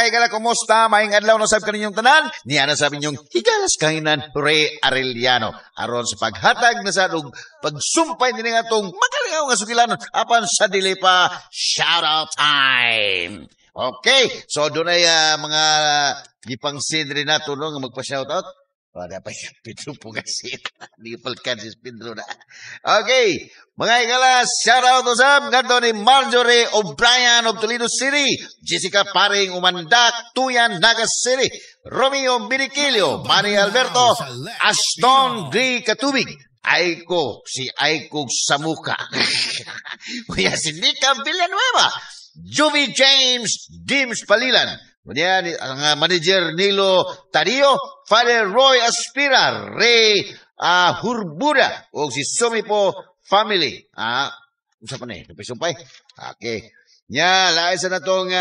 Mga higala, kumusta? Maayong adlaw na sab kaninyong tanan. Niya na sa inyong higalas kahinan, Ray Arellano. Aron sa paghatag na sa og pagsumpay din nga atong magalingaw nga sugilanon apan sa dili pa shout out time. Okay, so dunay mga gipangsin rin nato no nga magpa-shout out. Wala pa yung Pedro Pugasin. Hindi palkan si Pedro na. Okay, mga higala, shout out usab ngadto ni Marjorie O'Brien of Toledo City, Jessica Paring Umandak, Tuyan, Naga City, Romeo Biriquilio, Manny Alberto, Aston Gray Katubig, Aiko, si Aiko Samuka. Kuya si Nika Villanueva, Juvie James Dims Palilan, Kunya, ang manager Nilo Tadio, Father Roy Aspira, Ray Hurbuda, o si Sumipo Family. Unsa pa ni? Sumpay. Okay. Nya, lain sa natong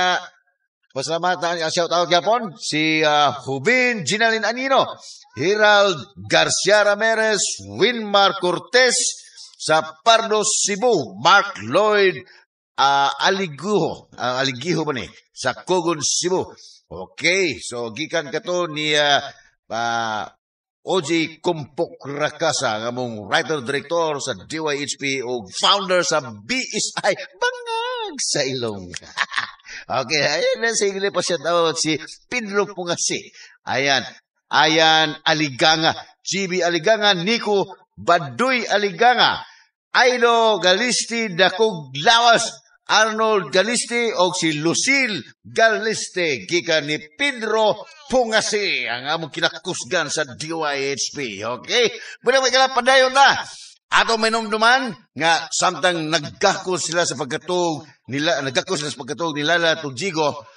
pasalamatan, shout out gyapon si Jubin Ginalin Anino, Gerald Garcia Ramirez, Winmar Cortez, sa Pardo Cebu, Mark Lloyd Aliguho, Aligiho ba ni? Sa Cogon, Cebu. Okay, so gikan kato ni OJ Kumpok Rakasa, nga mong writer-director sa DYHP o founder sa BSI, Bangag sa Ilong. Okay, ayan na, sige pa siya out si Pedro Pungasi. Ayan, Ayan Aliganga, GB Aliganga, Nico Baduy Aliganga, Aido Galisti Dakog Lawas, Arnold Galiste o si Lucille Galiste gikan ni Pedro Pungasi ang among kinakusgan sa DYHP. Okay? Muna may kala padayon na. Ato may numduman nga samtang nagkako sila sa pagkatug nila, nagkako sila sa pagkatug nila Lala ug Jigo,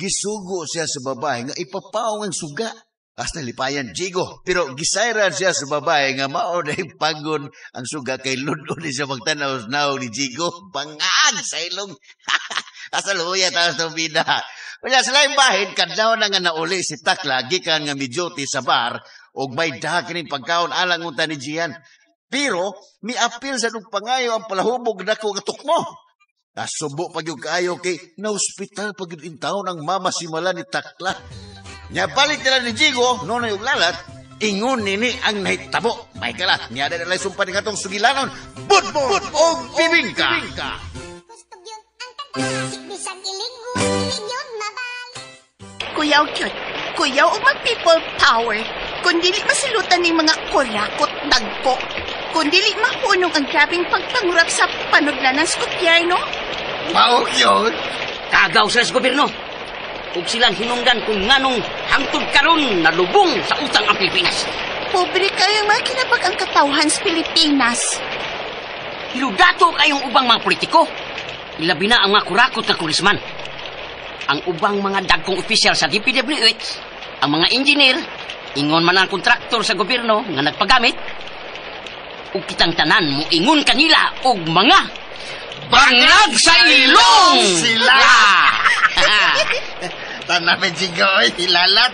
gisugo siya sa babae nga ipapaw ang suga. Hasta lipayan Jigo, pero gisayran siya sa babae nga mao na pagon ang suga kay lundo ni siya magtanaw naw ni Jigo. Bangag sa ilong. Hasta luya taas ng bida. Wala sila yung bahin, kadlaw na nga nauli si Takla, gikan nga midyoti sa bar, og may dahak kining pagkaon alang unta ni Gian. Pero, miapil sa nung pangayo ang palahubog dako nga tukmo. Nasubo pag yung kaayo kay na-hospital pag yung taon ang mama simala ni Takla. Nya balik nila ni Jigo, nonoy ug lalat, ingon nini ang nahitabo. May kala, niya na nalay sumpa ni katong sugilanon, budbud og bibingka. Kuyaw cute, kuyaw og mag people power. Kung dili masilutan ning mga kurakot dagko, kung dili mahunong ang grabing pagpangurap sa panudlanan sa gobyerno. Maok yun? Kagaw sila sa gobyerno. Ug silang hinungdan kung nganong hangtod karon nalubong sa utang ang Pilipinas. Pobre kayong mga kinabag ang katawhan sa Pilipinas. Hiludato kayong ubang mga politiko. Ilabi na ang mga kurakot na kongresman. Ang ubang mga dagkong opisyal sa DPWH, ang mga engineer, ingon man ang kontraktor sa gobyerno nga nagpagamit, ug kitang tanan mo ingon kanila og mga bangag sa ilong sila. Tanapin si Goy, hilalat.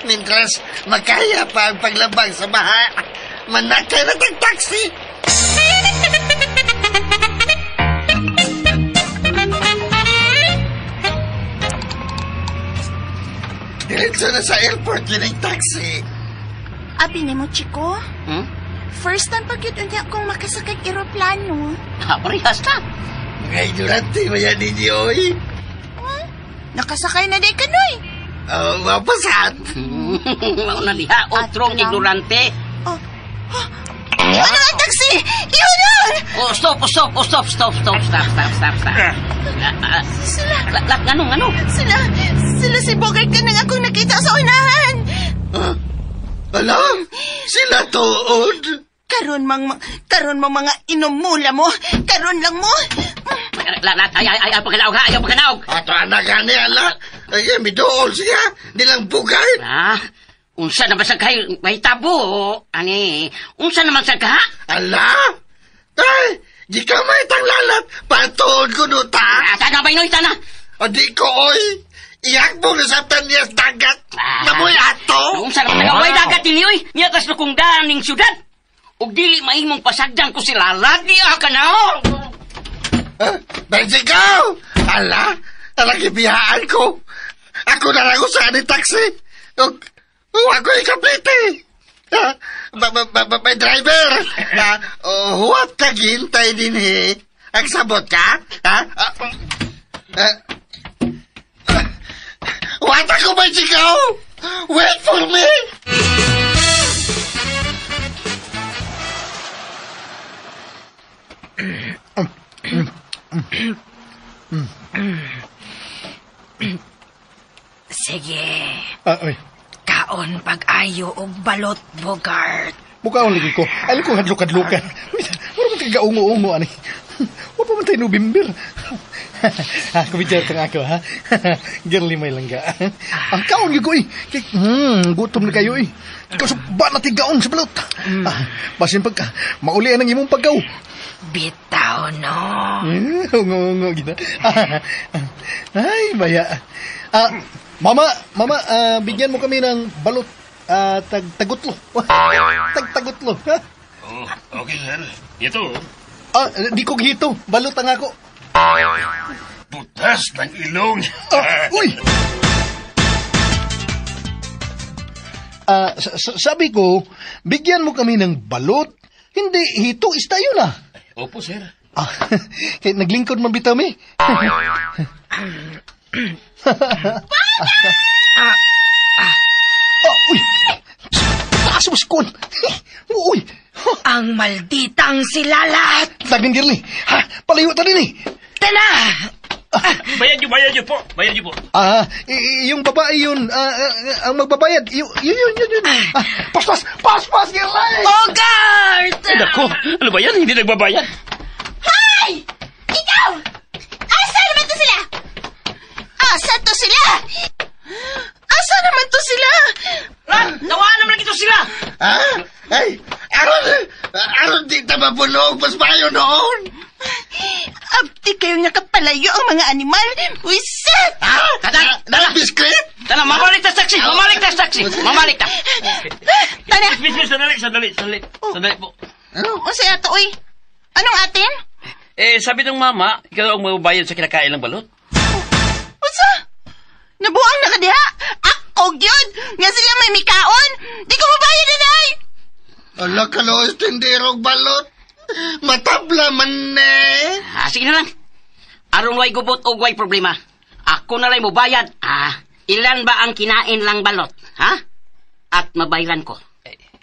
Mintras makaya pa ang paglabang sa baha, manakay na tag taxi. Diretso na sa airport yun ang taxi. Abi ni mo, Chico? Hmm? First time pag yun unya kong makasakay eroplano. Ha, parehas na. Mga ignorante mo yan ninyo, oy. Nakasakay na di ka, noy. Oh, mapasan. Mauna diha, otrong ignorante. Oh. Oh. Iyon ang taxi! Iyon! Oh, stop, stop, stop, stop, stop, stop, stop, stop, stop. Sila. Ano, ano? Sila si Bogart ka nang akong nakita sa unahan. Ala, sila tuod. Karon mang mga inumula mo. Karon lang mo. Lalat, ay, ay, ay, pagkanaog ha, ayaw pagkanaog. Ato anak gani, ala. Ay, midool siya. Nilang bugay. Ah, unsa naman sa kayo, may tabo. Ani, unsa naman sa ka? Ala? Ay, di ka may tanglalat. Patuod ko no ta. Tana ba inoy, tana? O di ko, oy. Iyak mo nasaptan niya sa dagat. Namoy ato. Unsa naman sa ka, dagat ini, oy. Niya tas nukong daning syudad. Ug dili mahimong pasagdan ko si Lalat, di ka na, oh. Benjigaw! Ala, talagibiyaan ko. Ako na lang usahan ni taxi. Ako ikaplite. May driver. Huwag ka gintay din eh. Ang sabot ka? Ha? What ako ba sigaw? Wait for me! Sige. Ay. Kaon pag-ayo og balot, Bogart. Mukaon lagi ko. Alam ko hadlok-hadlokan. Wala man taga-ungo-ungo, ani. Wala pa man tayo November. Kumidjar kang ako, ha? Girly may langga. Ang kaon ko, eh. Gutom na kayo, eh. Ikaw sa ba natin gaon sa balot? Basin pagka, maulian ang imong pagkaw. Bitaw, no? Ungo-ungo, gina. Ay, baya. Mama, bigyan mo kami ng balot. Tagtagutlo. Tagtagutlo. Ha? Oh, okay, sir. Ito. Di ko gito. Balot ang ako. Butas ng ilong. Uy! Sabi ko, bigyan mo kami ng balot. Hindi, hito, isda yun ah. Opo, sir. Kaya naglingkod man bitaw mi. Uy! Taas mo si Kon! Uy! Ang malditang silalat! Dagin, Girly! Ha? Palayo ta din eh! Tala! Bayad niyo po! Bayad niyo po! Yung babae yun, ang magbabayad. Yun. Paspas! Paspas, Girly! Bogart! Nako! Ano ba yan? Hindi nagbabayad? Hay! Ikaw! Asa naman to sila? Asa to sila? Asa naman to sila? Lan, nawaan naman ito sila! Ha? Ay, aron di ta mabulog, mas mayo noon! Abti kayo nakapalayo ang mga animal. Wiset! Ha? Tara, tara! Biskuit? Tara, mamalik ta taxi! Mamalik ta taxi! Mamalik ta! Tara! Miss, sandali. Sandali po. Ano? Masaya to, uy. Anong atin? Eh, sabi ng mama, ikaw ang magbabayad sa kinakain ng balot. Unsa? Nabuang na ka diha? Ako gyud! Nga sila may mikaon! Di ko mabayad na day! Ala, kaloos tindirong balot! Matabla man eh! Sige na lang. Aron way gubot o way problema. Ako na lang mobayad. Ilan ba ang kinain lang balot? Ha? At mabayran ko.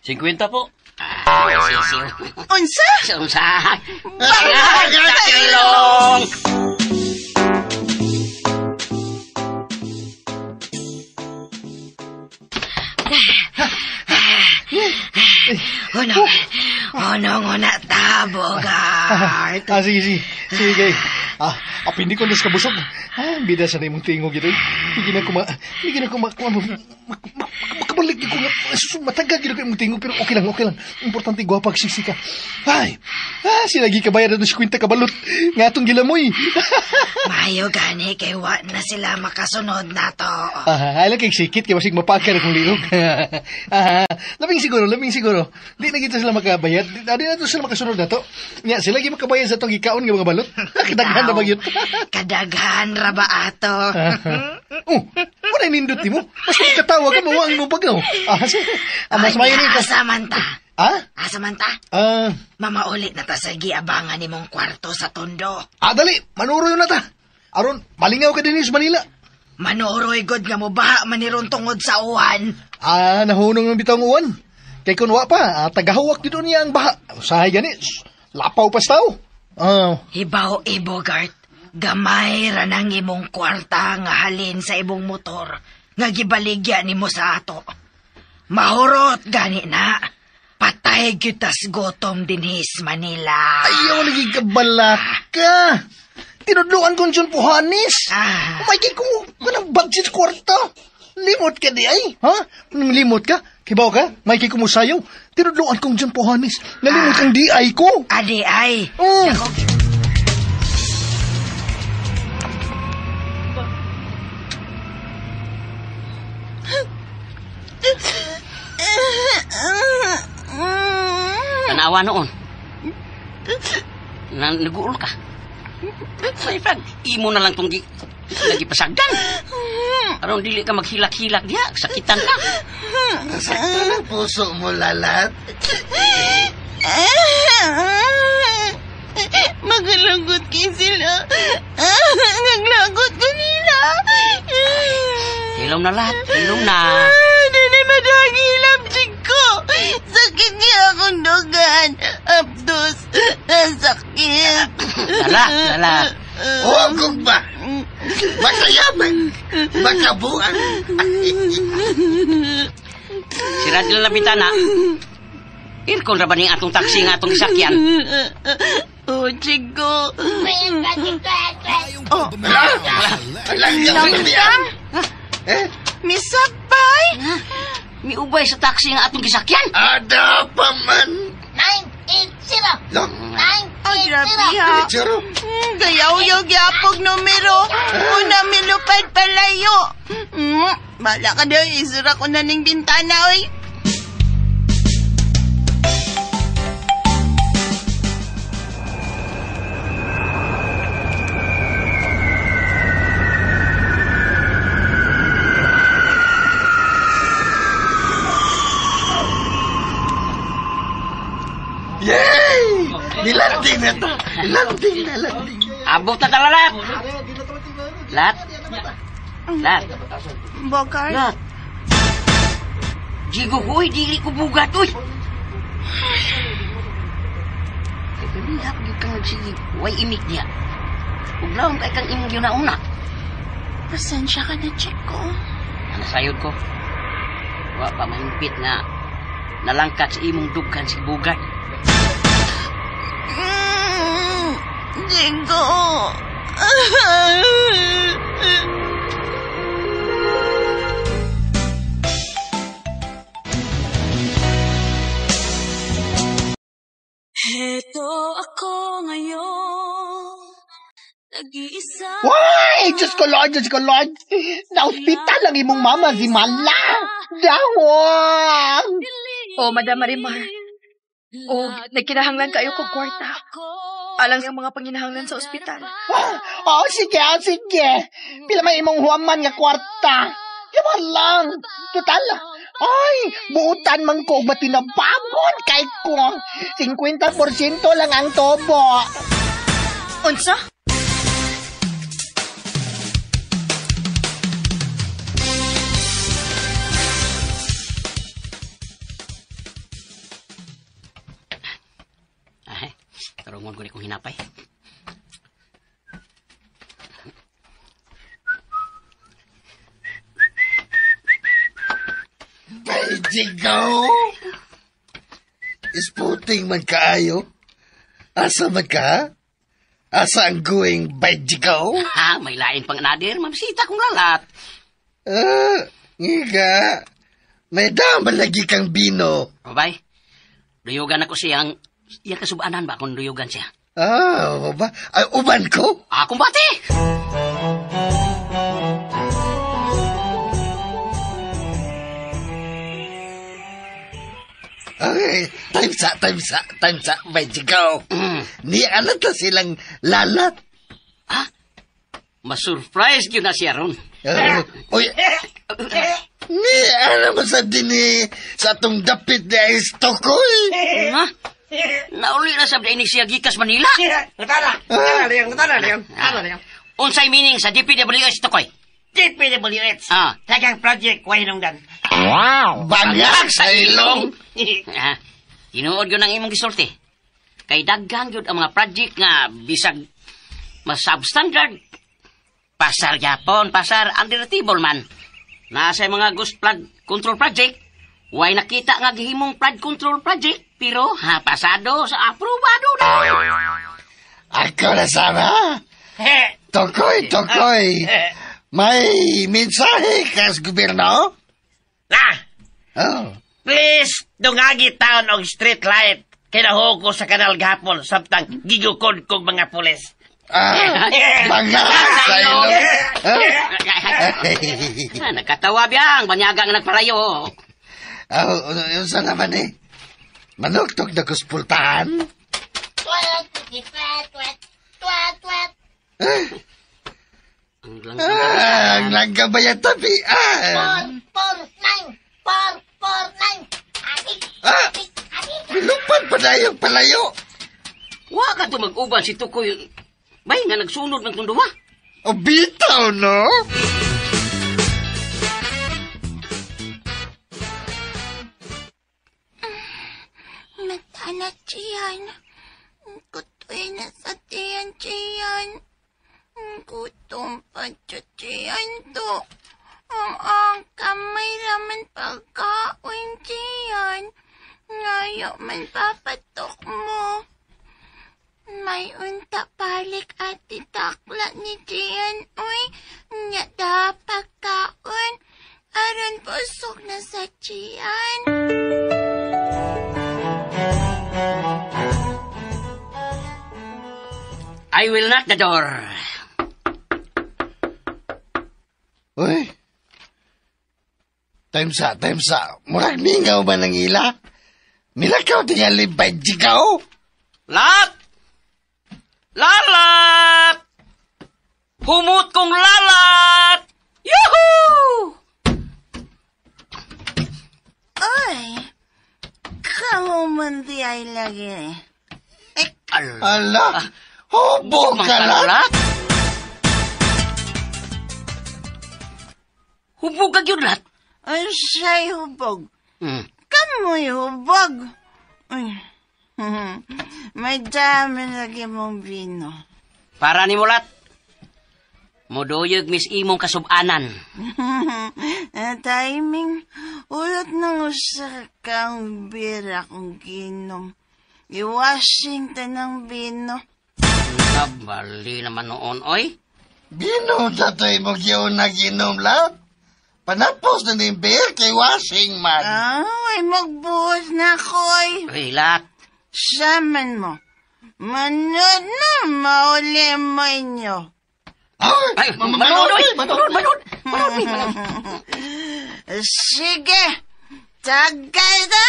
50 po. Sisiw. Unsa? Unsa? Bangag sa ilong! Unong una ta, Bogart. Sige. Sige. Apindi ko nas kabusog. Bida sa imong tingog ito. Hindi na ko makabalik ko nga. Matagal gid ko imong tingog pero okay lang. Importante gwapa siksi ka. Ay, sila gi kabayad na 50 kabalot. Nga atong gilamoy. Mayo gani kay wa na sila makasunod na to. Ay lang kay sikit kay basig mapakar akong liog. Labing siguro. Di na gid sila makabayad. Di na to sila makasunod na to. Nya sila gi makabayad sa atong gikaon nga mga balot. Kadaghan na ba gyud? Kadaghan ra ba ato? Wala nindot nimo. Mas katawa ka mo ang imong pagaw. Mas mayo ni ka. Asa man ta? Asa man ta? Mamauli na ta sa giabangan nimong kwarto sa Tondo. Dali, manuroy na ta. Aron malingaw ka dinhi sa Manila. Manuroy god nga mo baha maniron tungod sa uwan. Nahunong ang bitaw ng uwan. Kay kun wa pa, tagahawak dito niya ang baha. Usahay gani, lapaw pa sa tao. Hibaw e Bogart, gamay ra nang imong kwarta nga halin sa imong motor nga gibaligya nimo sa ato. Mahurot gani na. Patay gyud tas gutom dinhi sa Manila. Ayaw lagi kabalaka. Tinudluan kong John Puhanis. May kung kanang budget kwarta. Limot ka di ay, ha? Limot ka? Kibaw ka? May kikumusayaw. Tinudluan kong John Puhanis. Nalimot kang di ay ko. Adi ay. Tanawa noon. Nag-uul ka. My friend, imo na lang itong Lagi pasagdan. Aron dili ka maghilak-hilak diha, sakitan ka. Nasaktan ang puso mo, Lalat. Magalagot kay sila. Naglagot ko nila. Hilom na lahat, hilom na. Dili madagilap, chiko. Sakit niya akong dugan. Abdos, sakit. Lala, lala. Hugog ba? Makayaman. Makabuang. Sira nila na bintana. Aircon ra ba ning atong taxi nga atong isakyan? Oh, chiko. Oh, Lang, eh? Misabay? Miubay sa taxi nga atong gisakyan. Ada pa man. 980. Long. Ay, grabe ha. Charo. Gayaw-yaw gyapog numero. Una milupad palayo. Bala ka daw, isura ko na ning bintana, oy. Yay! Nilanding na to. Landing na, landing. Abot na talalat. Lat. Lat. Bogart? Lat. Jigo ko, uy. Dili ko bugat, uy. Kay kanihap gyud kang nagsigig. Way imik niya. Uglawon kay kang imong yun-una. Pasensya ka na, Chico. Nasayod ko. Wa pa mahimpit nga nalangkat sa imong dughan si Bugart. Chico. Heto ako ngayon, nag-iisa. Why? Diyos ko, Lord! Diyos ko, Lord! Na-hospital ang imong mama, si Mala! Dawang! Oh, Madam Marimar. Oh, nagkinahanglan kayo kog kwarta. Alang ang mga panginahanglan sa ospital. Oh, sige, oh, sige. Pila may imong huwaman nga kwarta. Yaman lang. Total. Ay, buutan man ko ba tinabagon kay ko. 50% lang ang tobo. Unsa? Ay, tarungon ko ni kong hinapay. Jigo! Isputing man kaayo. Asa man ka? Asa ang going by Jigo? Ha, may lain pang nadir, mabisita kong lalat. Ngiga. May dama lagi kang bino. Babay, duyugan ako siyang, iya kasubanan ba kung duyugan siya? Ah, ba? Ay, uban ko? Akong bati! Okay, time sa, by Jigo. Ni alat na silang lalat. Ha? Masurprise yun na siya ron. Uy, ni alam mo sa dini sa atong dapit ni ay Stokoy. Ha? Nauli na sa ini siya gikas Manila. Natana. Unsay meaning sa DPWH Tokoy? DPWH. Ah. Tagang project, way nung dan. Bangag sa ilong. Ah, tinuod yun ang imong gisulti. Kay daghan yun ang mga project nga bisag mas substandard. Pasar yapon, pasar under the table man. Nasa mga ghost flood control project, way nakita nga gihimong flood control project, pero ha, pasado sa aprobado na. Ako na sana. Tokoy, Tokoy. May mensahe ka sa gobyerno? Na! Oh. Please, dungagi taon og street light. Kinahugo ko sa kanal gahapon samtang gigukod kog mga pulis. Ah, bangag sa ilong. Ah, nagkatawa biyang, banyaga nga nagpalayo. Oh, yun sa naman eh. Manugtog na kuspultahan. Ang Ang langgam ba yung tabian? 4, 4, 9. 4, 4, 9. Ah! Bilupad pa na yung palayo. Wa ka to mag-uban si Tukoy. Bay, nga nagsunod ng tunduwa. O bitaw, no? Mata na, Gian. Kutoy na sa tiyan, Gian. Gutom pa siya, Gian, to. Ang kamay raman pagkaon, Gian. Ngayo man papatok mo. May unta balik ati takla ni Gian, uy. Nya da pagkaon. Aron busog na sa Gian. I will knock the door. Uy. Time sa. Murag mingaw ba ng ila? Milakaw tingali badjikaw? Lat! Lalat! Humot kong lalat! Yuhuu! Ay, kahuman di ay lagi. Ala, hubog ka lat? Hubog ka gyud lat? Ay, siya'y hubog. Kamoy hubog. Ay, may dami lagi mong bino. Para ni mo lat. Muduyog mis imong kasubanan. Timing, ulot ng usa kang bira kong ginom. I-Washington ang bino. Nabali naman noon, oy. Bino tatoy mo yun naginom lat? Panapos na ni beer kay washing man. Ay, magbuhos na ko, oy. Uy, lat. Saman mo. Manood na, mauli mo inyo. Ay, manood, oy. Manood, manood. Manood, manood. Sige, tagay na!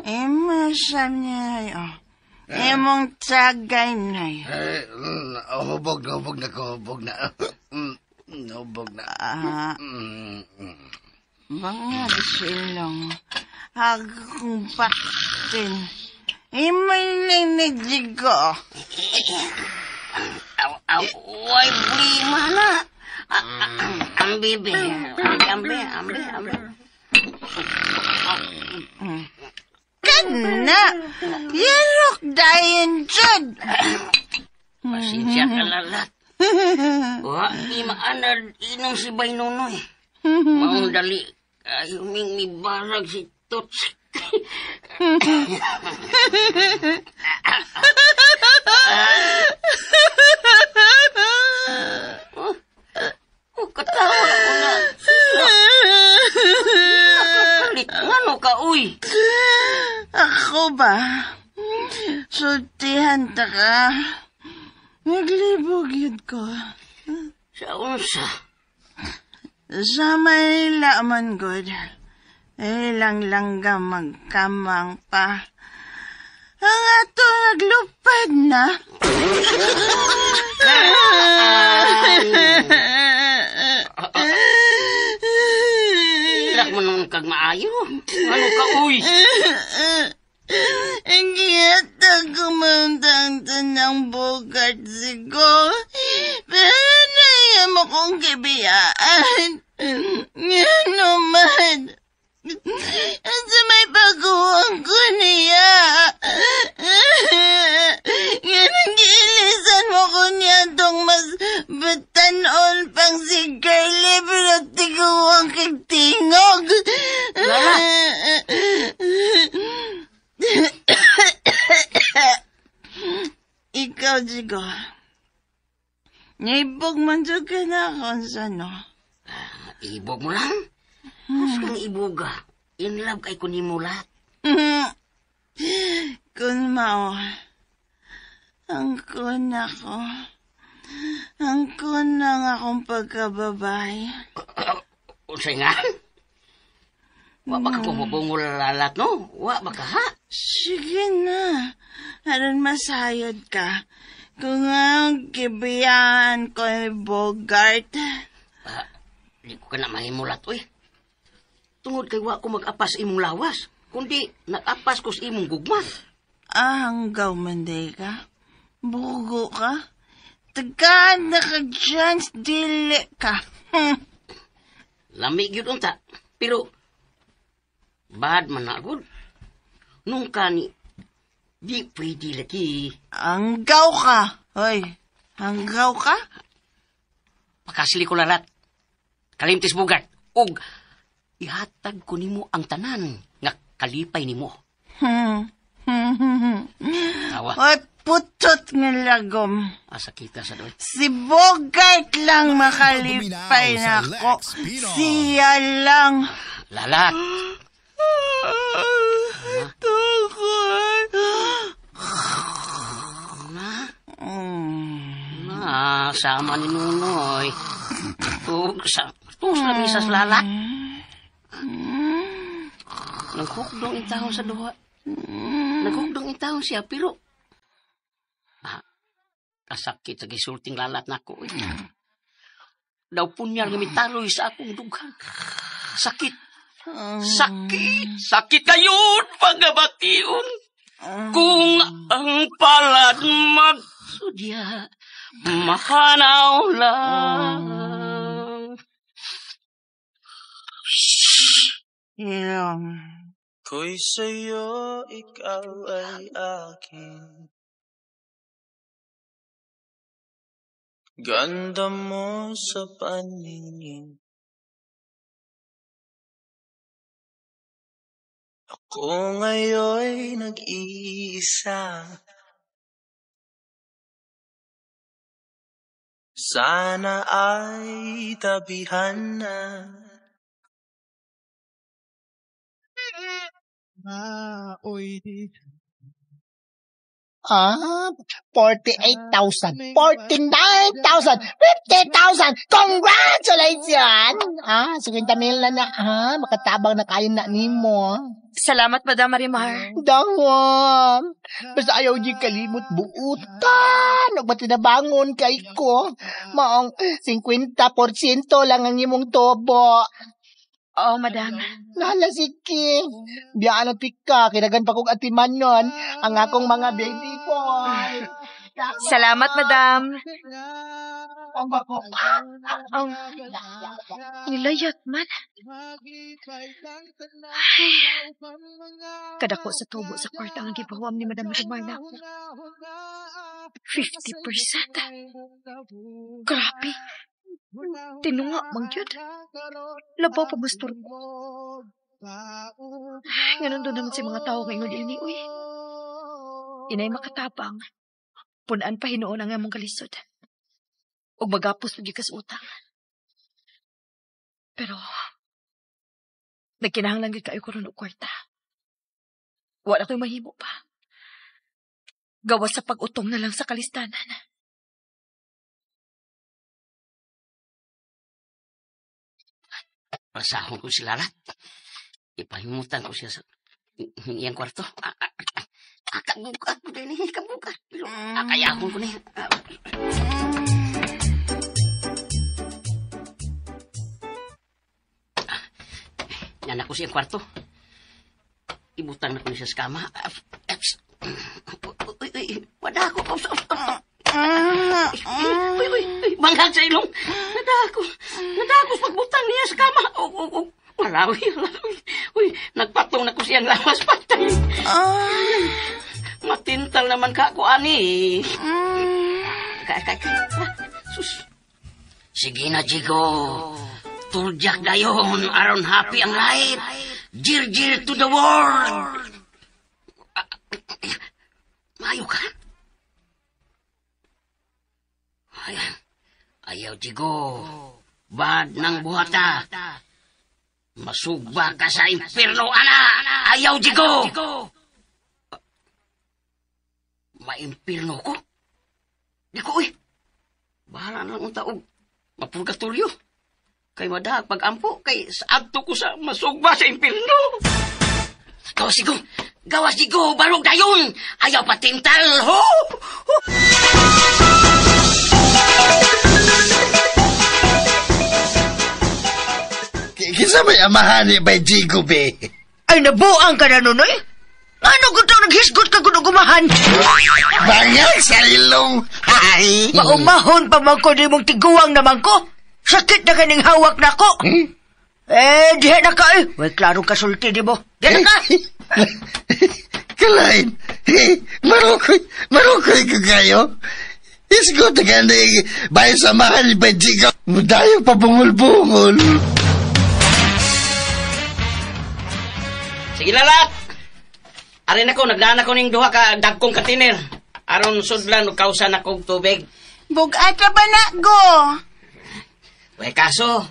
Imo sa niya, oh. Imong tagay na. Hubog na, hubog na ko, hubog na. Hubog na. Bangag silong. Agong paktin. Imo lang. Aw, aw, way, blima na. Ambi, be. Ambi, ambi, ambi. Kana! Yarok dayon jud! Pasensya ka lalat. Wa, di maanad inom si Bay Nonoy. Maong dali, kayo ming mibarag si Tots. Oh, katawa ko na. Nakalit nga no ka, uy. Ako ba? Sultihan ta ka. Naglibog yun ko. Sa unsa? Sa Manila man, good. Ilang langga magkamang pa. Ang ato naglupad na. Ilak mo naman kag maayo. Ano ka, uy? Ang giyatag kumantang ng bukat sigo. Pero naiya mo kong kibiyaan. Nga naman. At sa may pagkuwang ko niya. Nga nang giilisan mo ko niya tong mas batanon pang si Curly pero tiguang kag tingog. Ikaw, Jigo. Naibog man dyan ka na kung sano. Ibog mo lang? Mas kang iboga. In love kay ko ni mo lahat. Kun mao, ang kun ako. Ang kun ang akong pagkababae. Unsay nga? Wa ba ka kumubungol lalat, no? Wa ba ka, ha? Sige na. Aron masayod ka. Kung ang gibiyaan ko ni Bogart. Di ko ka na mahimulat, uy. Tungod kay wa ko mag-apas imong lawas, kundi nag-apas ko sa imong gugma. Ah, hanggaw man day ka. Bugo ka. Tagaan na ka dyan, dili ka. Lami gyud unta. Pero, bad man na gud. Nung kani, di pwede lagi. Hanggaw ka. Hoy, hanggaw ka? Pakasli ko lalat. Kalimtis Bogart. Og, ihatag ko nimo ang tanan nga kalipay nimo. Tawa. Hoy, putot nga lagom. Asa kita sa doon. Si Bogart lang makalipay Guminaw sa nako. Lex Pino. Siya lang. Lalat. Tukod. Na, na, sama ni Nunoy. Tug sa, tug sa misas lalat. Naghukdong intahon sa duha. Naghukdong intahon siya, pero... Ah, kasakit sa gisulting lalat nako. Eh. Daw punyal nga mitaloy sa akong dughan. Sakit. Sakit. Sakit kayon, pagabation. Kung ang palad magsudya, mahanaw lang. Ilong. Ko'y sa'yo, ikaw ay akin. Ganda mo sa paningin. Ako ngayon'y nag-iisa. Sana ay tabihan na. Ah, oy. Ah, 48,000, 49,000, 50,000! Congratulations! Ah, 50 mil na na, ha? Makatabang na kayo na nimo. Salamat, Madam Marimar. Dawam! Basta ayaw di kalimot buutan. Ug matinabangon kay ko. Maong 50% lang ang imong tubo. Oo, Madam. Nala si King. Biyaan ang tika. Kinagan pa kong atiman nun. Ang akong mga baby boy. Salamat, Madam. Ang bako. Ang nilayag man. Ay, kadako sa tubo sa kwarta ang gibawam ni Madam Marimar na ako. 50%. Grabe. Tinunga, mang yun. Labaw pa mastur ko. Ay, ganun doon naman si mga tao ngayon ini, uy. Inay makatabang. Punaan pa hinuon ang among kalisod. Ug magapos pag sa utang. Pero, nagkinahanglan gyud kayo karon og kwarta. Wala ko'y mahimo pa. Gawas sa pag-utong na lang sa kalistanan. Pasahon ko si Lalat. Ipahimutan ko siya sa iyang kwarto. Kabukat ko din eh, kabukat. Pero kayakon ko niya. Yan ako siyang kwarto. Ibutang na ko niya sa kama. Uy, uy, wala ako. Uy, uy, uy, banghag sa ilong. Nada ako. Nada ako sa pagbutang niya sa kama. Oh, oh, oh. Malawi, malawi. Uy, nagpatong na ko siyang lawas patay. Matintal naman ka ako, ani. Ka, ka, ka. Sus. Sige na, Jigo. Turjak dayon, aron happy ang life. Jir-jir to the world. Maayo ka? Ay, ayaw, Jigo. Bad ng buhata. Masugba ka sa impierno, ana! Ayaw, Jigo! Maimpirno ko? Di ko, uy. Bahala na lang ang taog. Mapurgatorio. Kay madahag pag-ampo, kay saadto ko sa masugba sa impirno. Gawas sigo, gawas sigo, barog dayon. Ayaw patintal, ho! Kinsa may amahan ni Bay Jigo, be? Ay, nabuang ka na, Nunoy. Ano kung naghisgot ka kung gumahan? Bangag sa ilong! Ay! Maumahon pa man ko di mong tiguang naman ko. Sakit na kaning hawak na ko. Hmm? Eh, diha na ka eh. Way, klarong kasulti di mo. Diha na ka! Kalain, marukoy ko kayo. Isgot na ka na bayo samahan ni Bay Jigo. Mudayo pa bungol-bungol. Sige, lalat! Arin ako, nagdaan ako ning duha ka dagkong katiner. Aron sudlan o kausan akong tubig. Bugat ra ba na, go? Way kaso,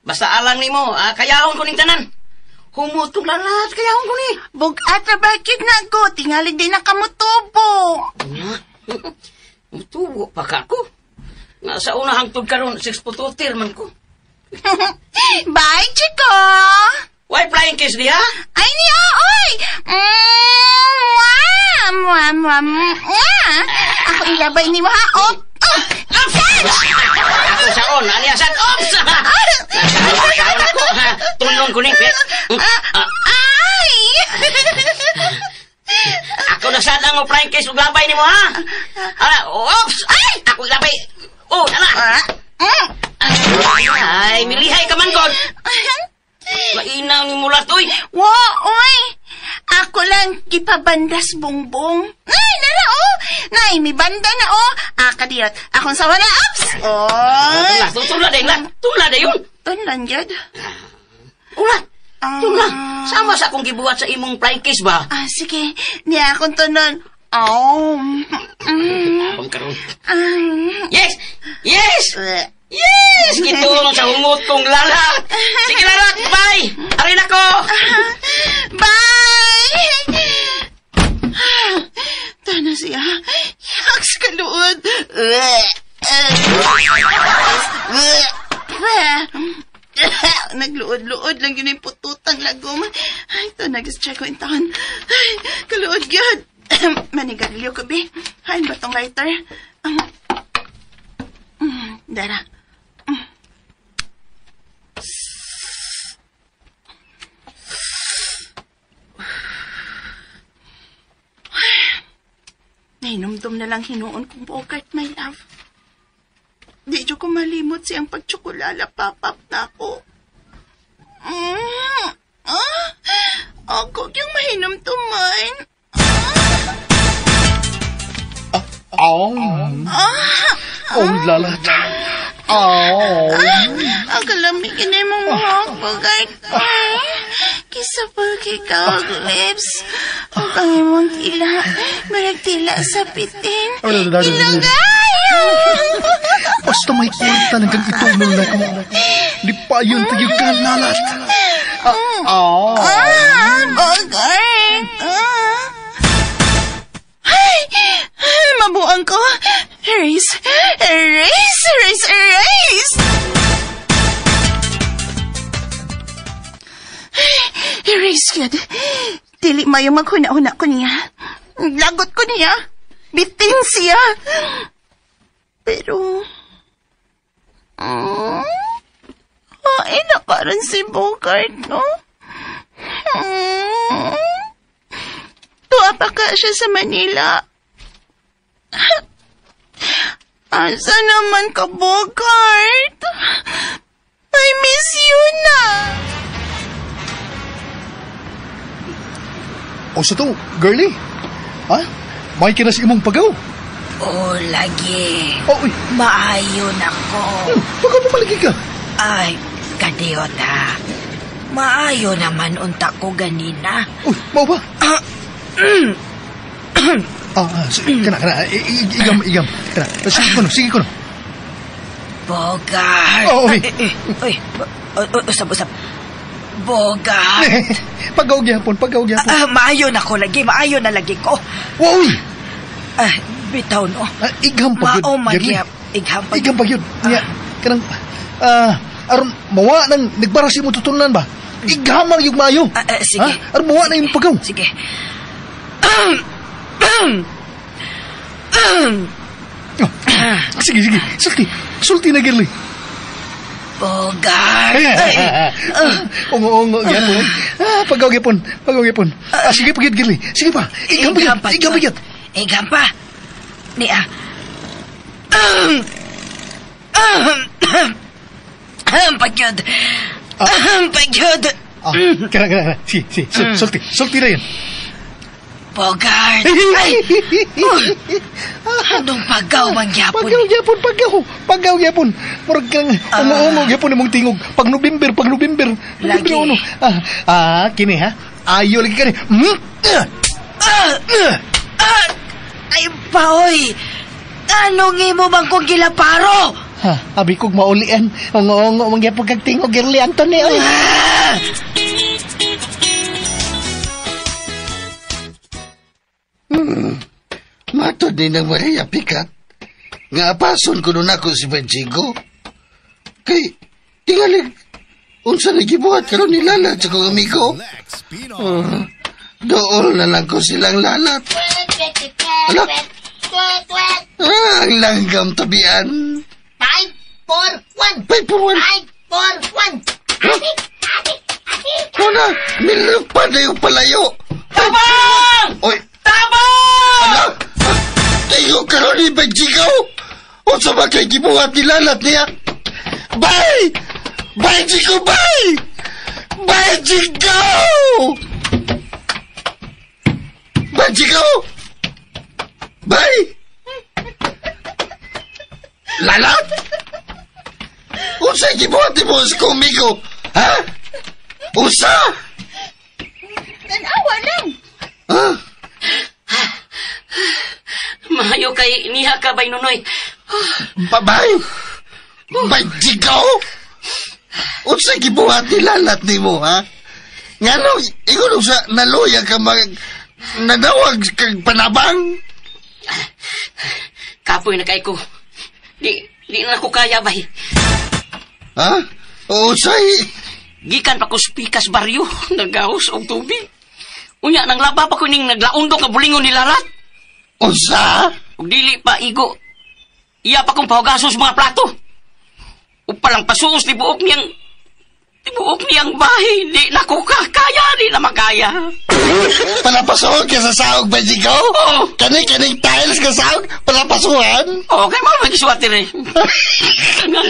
basta alang nimo, kayahon ko ning tanan. Humutong lalat, kayahon ko ni. Bugat ra ba gyud na, go? Tingali di na kamutubo. Mutubo pa ka ako. Nga sa una hangtod karon 6.2 man ko. Bye, Chico! Why flying kiss diha? Ay niya, oy! Mwah! Mwah, mwah, mwah! Ako ilabay ni mo, ha? Oh! Oh! Catch! Ako saon, ani asan? Ops! Ako, tulong ko ni. Ay! Ako na sad ang flying kiss ug labay nimo, ha? Ala, ops! Ay! Ako ilabay. Oh, ala. Ay, milihay ka man god. Mainaw ni mulat, oy! Wo, oy! Ako lang gipabandas bongbong. Ay, nara, oh! Nay, may banda na, oh! Ah, kadiyot. Akong sawa na, ups! Oy! Tula, tula, tula, tula, yun! Tunlan, yun. Ula! Tula! Sama sa akong gibuhat sa imong flying kiss ba? Ah, sige. Niya akong tunon. Oh! Akong karon. Yes! Yes! Yes! Gitulong sa humot kong lalat! Sige, lalat! Bye! Arin ako! Bye! Tana siya. Yaks kaluod. Nagluod-luod lang yun yung pututang lagom. Ay, ito, nag-check ko intahan. Ay, kaluod yun. Manigarilyo ko, be. Hain ba tong lighter? Dara. Nahinumdum na lang hinuon kong Bogart, my love. Di ko malimot siyang pagtsukulala papap na ako. Ako yung mahinumduman. Oh, lalat. Oh. Ang kalamigin na mong buhok, Bogart. Kisa pag ikaw ang lips. Huwag ang imong tila. Marag tila sa pitin. Ilongay! Basta may kwarta lang kang itumol na ko. Di pa yun tayo ka, lalat. Bogart. Ay! Mabuang ko. Erase! Erase! Erase! Erase! Erase yun. Dili mayo maghuna-huna ko niya. Lagot ko niya. Bitin siya. Pero... Ay, nakaran si Bogart, no? Tuwa pa ka siya sa Manila. Asa naman ka, Bogart? I miss you na. O sa to, girlie? Ha? May kinas imong pagaw? Oh, lagi. Oh, uy. Maayo na ko. Pagaw pa malagi ka? Ay, kadiyot ha. Maayo naman unta ko ganina. Uy, mao ba? Kana, kana. Igam, igam. Kana. Sige ko no, sige ko no. Bogart. Oh, uy. Uy, usab, usab. Bogart. Pagaw gyapon, pagaw gyapon. Maayo na ko lagi, maayo na lagi ko. Uy! Bitaw no. Igham pa gyud. Mao magyap. Igham pa. Igham pa gyud. Nya, kanang Aron mawa nang nagbara sa imong tutulnan ba? Ighamang yung maayo. Sige. Ha? Aron mawa na imong pagaw. Sige. Sige, sige. Sulti. Sulti na, girly. Bogart. Ungo-ungo, gyapon. Pagaw gyapon. Pagaw gyapon. Sige pa, girly. Sige pa. Igham pa. Igham pa. Igham pa. Niya. Pagyod. Pagyod. Kana. Si. Sulti. Sulti na yun. Bogart. Ay! Anong pagaw man gyapon? Pagaw gyapon, pagaw. Pagaw gyapon. Murag kang ungo-ungo gyapon imong tingog. Pag November. Lagi. November, kini ha. Ayo lagi kani. Ay, paoy. Anong imo bang kong gilaparo? Ha, abi kog maulian. Ungo-ungo man gyapon kag tingog, girly Anthony. Oy. Matod ni ng Maria Picat nga apason ko nun ako si Benjigo. Kay, tingalig, unsa na gibuhat karon ni Lalat sa kong amigo. Dool na lang ko silang lalat. Ala? Ang langgam tabian. 5, 4, 1. 5, 4, 1. 5, 4, 1. Huh? Ano na? Nilupad na yung palayo. Tabang! Oy! Tabang! Ala! Tayo karon ni Benjigo! Unsa ba kay gibuhat ni Lalat niya? Bye! Bye, Jigo! Bye! Bye, Jigo! Bye, Jigo! Bye! Lalat? Unsa gibuhat ni mo sa kumigo? Ha? Unsa? Tanawa lang. Ha? Mahayo kay niha ka, bay Nunoy. Babay! Bay, Jigo! Unsa gibuhat ni Lalat nimo, ha? Ngano, ingon sa naluya ka mag... Nanawag kag panabang? Kapoy na kay ko. Di na ako kaya, bay. Ha? Unsay? Gikan pa ko sa pikas baryo, nagaos og tubig. Unya, nang laba pa ko ning naglaundok nga bulingon ni Lalat. Unsa? Ug dili pa igo. Iya pa kong pahugason sa mga plato. Ug palang pasuos ni buok niyang bahay. Di na ko kakaya, di na makaya. Palapasuhan ka sa saog ba, Jigo? Oo. Kaning tiles ka saog, palapasuhan? Oo, kay mga magisuwati rin. Nga,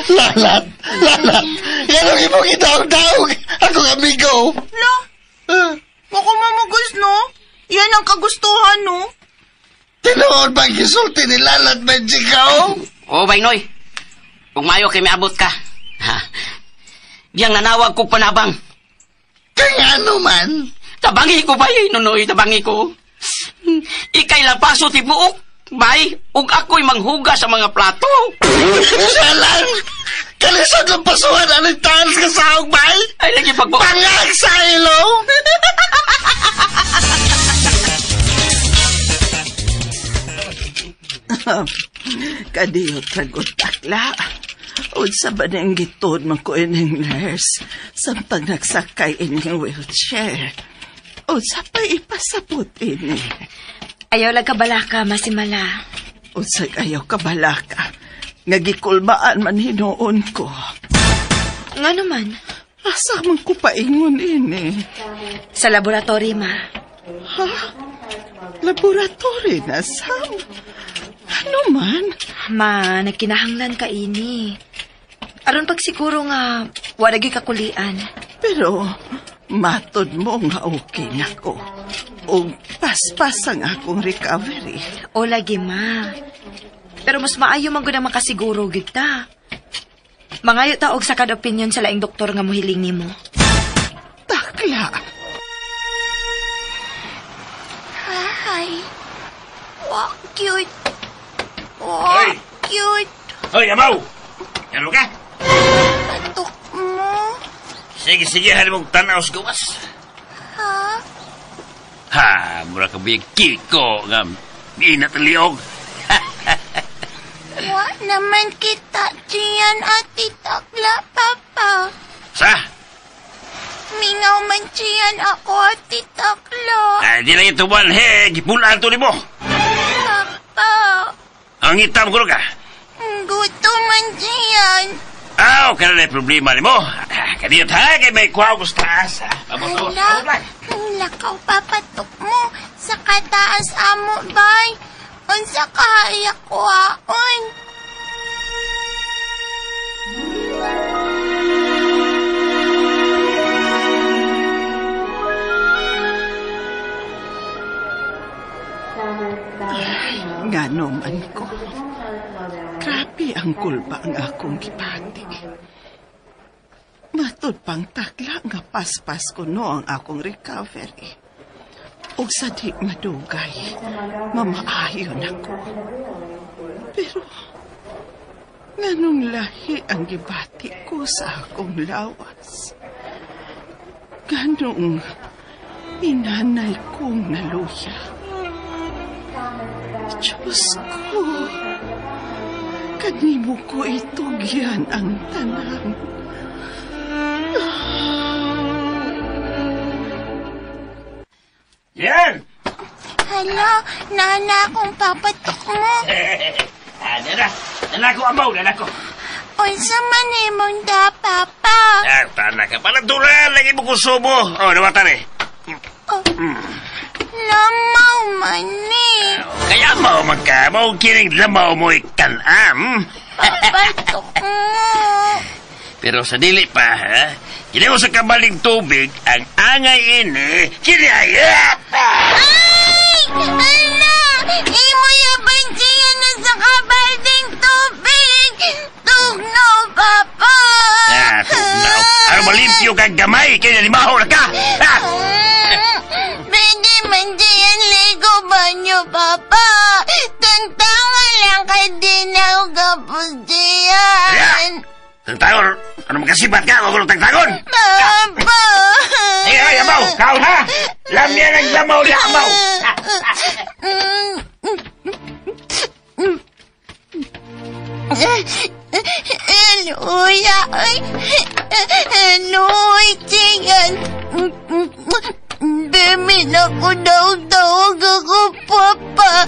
Lalat, lalat. Yan ang imong idaog-daog. Akong amigo. Lo, ako mamugos, no? Yan ang kagustuhan, no? Tinuod bang gisulti ni Lalat ba, Jigo? Oo, bay Noy. Kung mayo kay miabot ka. Ha? Diyang nanawag kong panabang. Kaya ano man? Tabangi ko, bay. Nunoy, tabangi ko. Ikay lapaso ti buok, bay. Ug ako'y manghugas sa mga plato. Salang! Kalisod ng pasuhan anong tiles ka saog, bay? Ay, lagi pagbuok. Pangag sa ilong! Kadiyot ragot takla. Unsa ba nang gituod man ko ining nurse samtang nagsakay ining wheelchair? Unsa pa ipasabot ini? Ayaw lang kabalaka, masimala. Unsa ayaw kabalaka? Nga gikulbaan man hinuon ko. Nga naman? Asa man ko paingon ini? Sa laboratory, ma. Ha? Laboratory na, Sam? Ano man? Ma, nagkinahanglan ka ini. Aron pagsiguro nga, wala gyud kakulian. Pero, matod mo nga okay na ko. O paspas ang akong recovery. O lagi, ma. Pero mas maayo man gud ang makasiguro gyud ta. Mangayo ta og second opinion sa laing doktor nga mohiling nimo. Takla. Hi. Wow, cute. Wow, cute. Hoy, amaw! Ano ka? Patok mo. Sige, sige, hali mong tanaw sa gawas. Ha? Ha, mura ka biyag kiko nga inataliog. What? Naman kita, Gian, ati takla, Papa. Sa? Mingaw man, Gian, ako, ati takla. Ay, di lang ito buwan, he. Gipulaan to ni mo. Papa. Ang itam ko ka. Gusto man, Gian. Aw, kaya na problema ni mo. Kadiyot ha, kay may kuha ko sa taas. Hala, lakaw papatok mo. Sa kataas amo, bay. Unsa kaya kuhaon. Ngano man ko. Grabe ang kulba ang akong gipati. Matud pang takla nga paspas ko no ang akong recovery. Og sa di madugay, mamaayon ako. Pero, nganong lahi ang gibati ko sa akong lawas? Ganong inanay kong naluya. Diyos ko, kanimo ko itugyan ang tanan. Yan! Hala, nana akong papatok mo. Nana, nana ko amaw, nana ko. Unsa man imong da, Papa? Ah, tana ka pala, dula, lagi mo kong subo. Oh, nawatan eh. Oh, lamaw man eh. Kaya mo magka, mo kining lamaw mo ikanam. Papatok mo. Pero sa dili pa, ha? Kini mo sa kabaling tubig, ang angay ini, kini ay... Ay! Ala! Imo yaban siya na sa kabaling tubig! Tugnaw, Papa! Ah, tugnaw. Ano malimpyo kang gamay, kaya limaho na ka! Ha? Pwede man diyan ligo banyo, Papa! Tangtangan lang kay dinaw kapos diyan! Tangtangon? Ano magkasibat ka? Huwag ko ng tangtangon! Papa! Ay, ay, amaw! Kaon ha! Lamyan ang lamaw niya, amaw! Luya! Ay! Luy, tiyan! Bermin ako daog-daog ako, Papa!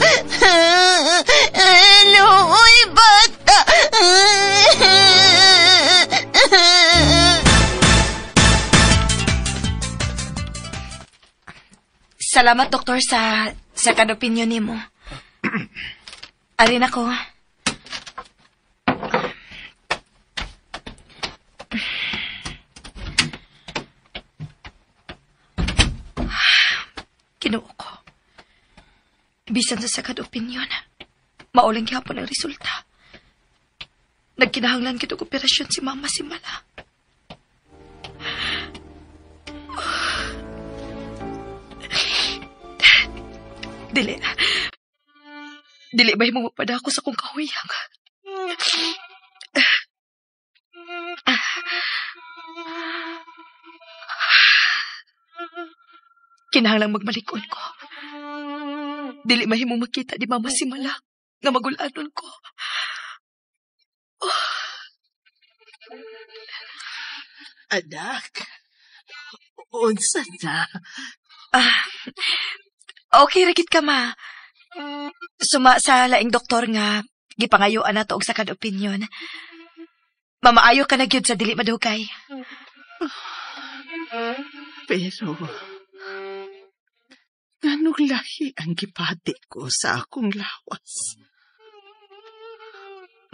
Luy, bata! Salamat, Doktor, sa second opinion nimo. Arin ako. Kinuo ko. Bisan sa second opinion, maulang gihapon ang resulta. Nagkinahanglan kitog operasyon si Mama Simala. Dili. Dili ba mo mapada ako sa kong kahuyang? Kinahanglang magmalikon ko. Dili mahimong makita di Mama Simala nga magulanon ko. Oh. Anak, unsa na? Okay, ragit ka, ma. Suma sa laing doktor nga gipangayuan na to og second opinion. Mamaayo ka na gyud sa dili madugay. Pero, nganong lahi ang gipati ko sa akong lawas?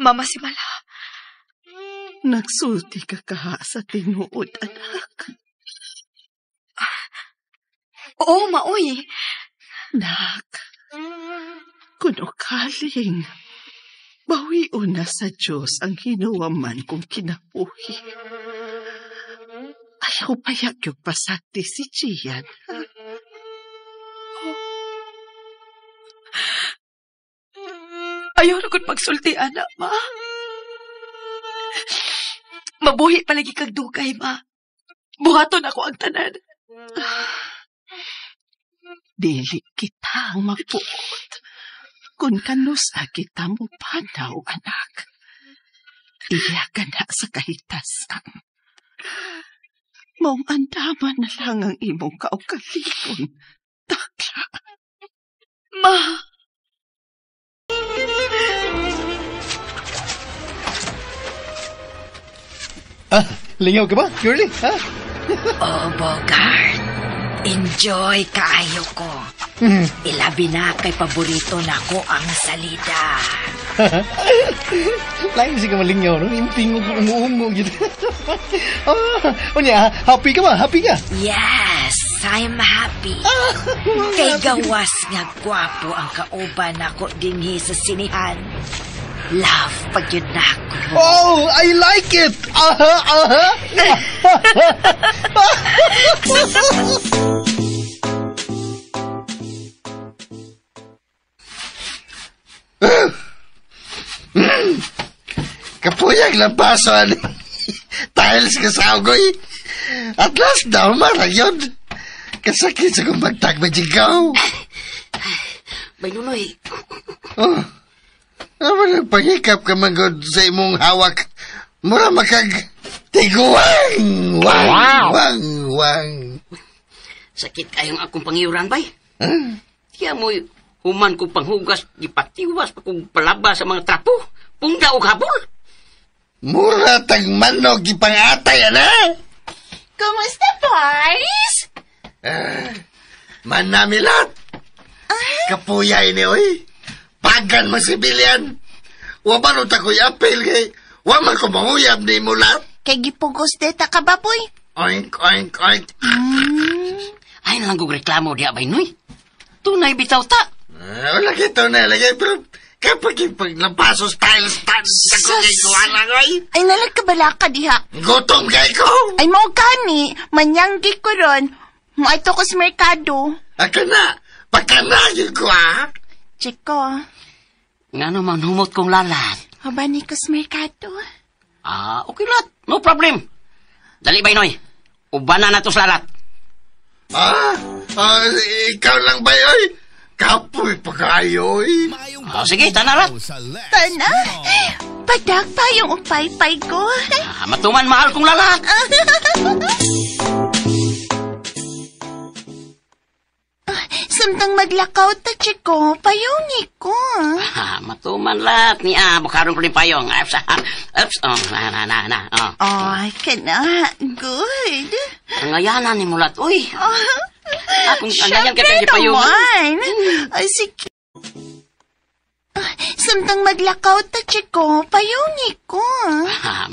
Mama Simala. Nagsulti ka kaha sa tinuod, anak. Oo, maoy. Nak, kuno kaling, bawion na sa Diyos ang hinuwaman kong kinabuhi. Ayaw payag yung pasakti si Gian. Ayaw na kong pagsulti, anak, ma. Mabuhi palagi kag dugay, ma. Buhaton ako ang tanan. Dili kita ang magpuot. Kung kanus kita mo panaw, anak. Iya ka na sa kahitasan. Maong andaman na lang ang imong kaugalingon. Takla. Ma! Ah, lingaw ka ba, Girlie? Ha? Oh, Bogart. Enjoy kaayo ko. Ilabi na kay paborito nako ang salida. Lain siya ka malingyaw, no? Imping ungo-ungo. Unya, happy ka ba? Happy ka? Yes, I'm happy. Kay gawas nga gwapo ang kauban nako dinhi sa sinihan. Love pag yun na ako. Oh, I like it! Aha, aha! Kapuyag lang paso, ani. Tiles ka sa ugoy. At last daw, marang yun. Kasakit sa kong bagtag majigaw. Bay, Nunoy. Oh. Ano nagpangikap ka manggod sa imong hawak? Mura makag tiguang! Wang! Wang! Wang! Sakit kayong akong pangiuran, bay. Huh? Tiya mo'y human kong panghugas, gipatiwas pa kong palaba sa mga trapo. Pungga o habol. Mura tag manog ipangatay, ana! Kumusta, Paris? Manamilat! Kapuyay ni, oy! Pagan mo si Bilian! Wa man uta ko'y apel kay wa man ko manguyab ni mulat. Kay gipugos deta ka ba, boy? Oink, oink, oink. Ay, nalang kong reklamo diya, bay, Noy. Tunay bitaw ta. Wala kito na, lagay, pero kapag ipaglampaso style, sa kong ikuha lang, oy. Ay, nalag ka bala ka diha. Gutom kay ko! Ay, mao gani, manyanggi ko ron. Maito ko sa merkado. Aka na, pagkanagin ko, ha? Chico. Nga naman, humot kong lalat. Haba ni ko sa merkado. Ah, okay lat. No problem. Dali, bay, Noy. Uban na nato sa lalat. Ikaw lang ba, oy? Kapoy pa kayo, oy. Sige, tanalat. Tana? Padag pa yung upay-pay ko. Matuman, mahal kong lalat. Samtang maglakaw ta, Chico, payong ko. Matuman lahat ni bukaron ko ni payong. Ups, ups, oh, na, oh. Oh, kana, good. Ang ayanan ni mulat, uy. Akong angayan ka kay payong. Ay, sige. Samtang maglakaw ta, Chico, payong ko.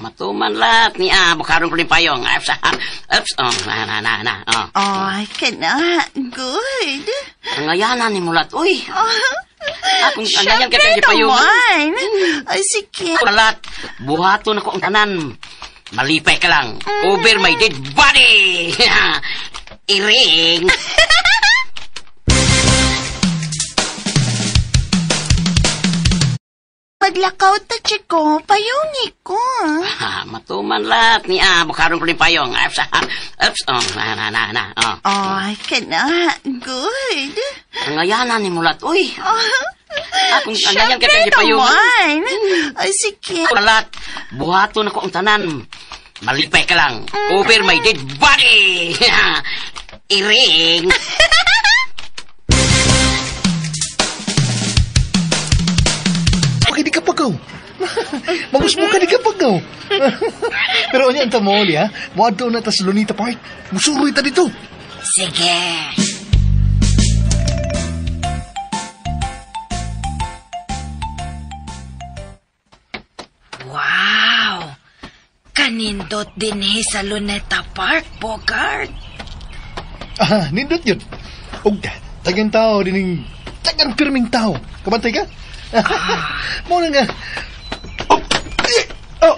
Matuman lahat ni bukaron ko ni payong. Ups, ups, oh, na, oh. Oh, kana, good. Ang ayanan ni mulat, uy. Akong angayan ka kay payong. Ay, sige. Lalat, buhaton ako ang tanan. Malipay ka lang. Over my dead body. Iring. Maglakaw ta, Chico, payong ko. Matuman lahat ni bukaron ko ni payong. Ups, ups, oh, na, oh. Oh, kana, good. Ang ayanan ni mulat, uy. Akong angayan ka kay payong. Ay, sige. Lalat, buhaton ako ang tanan. Malipay ka lang. Over my dead body. Iring. Okay, di ka pagaw. Magusmo ka, di ka pagaw. Pero ano ang tamoli, ha? Muadto na ta sa Lunita Park. Musuroy ta dito. Sige. Wow! Kanindot din sa Luneta Park, Bogart. Ah, nindot yun. Og, tagang tao din yung tagang pirming tao. Kabantay ka? Muna nga. Oh! Oh!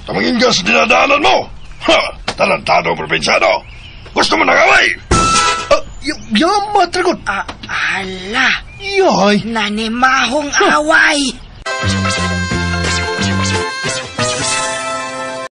Tumingin ka sa dinadaanan mo! Ha! Tarantado, probinsyano! Gusto mo ng away? Yama, tragot! Ala! Yoy! Nanimahong away!